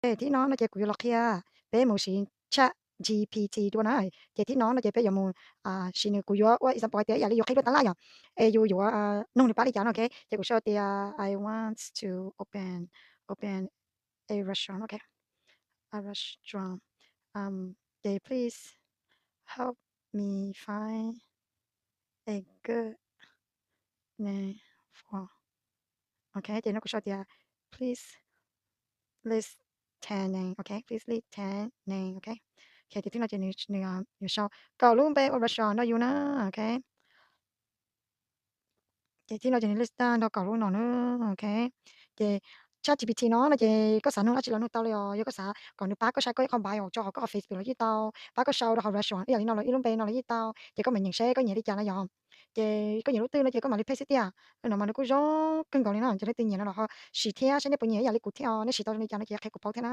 Thib no no ces kuv yuav los qhia peb mus siv ChatGPT dua na. Ces thib no no ces peb yuav mus siv nws, kuv yuav ua example hais tias ib yam li yus qhib lub tab laj yom, es yus yuav nug nws pab li cas no, ok. Ces kuv sau tias I want to open, open a restaurant, ok, a restaurant, ces please help me find a good name for, ok. Ces no kuv sau tias please list ten name, ok, please list ten name, ok. Ok, ces thib no ces nws yuav sau kaum lub npe ua restaurant rau yus na, ok. Ces thib no ces nws list tag nrho kaum lub no na, ok. Ces ChatGPT no no ces koj xav nug dab tsi los nug tau li os. Yog koj xav kom nws pab koj saib koj ib qho npav uas tso hauv koj qhov Facebook los yeej tau, pab koj sau rau hauv restaurant ib yam li no los ib lub npe no los yeej tau. Ces koj mam nyeem seb koj nyiam li cas no yom. Ces koj nyiam lub twg no ces koj mam li paste xwb tiag. Lub no mas nws kuj zoo kawg nkaus li no, ces leej twg nyiam no los ho siv thiab saib nej puas nyiam ib yam li kuv thiab os. Nej siv tau zoo li cas no ces qhia kuv paub thiab na.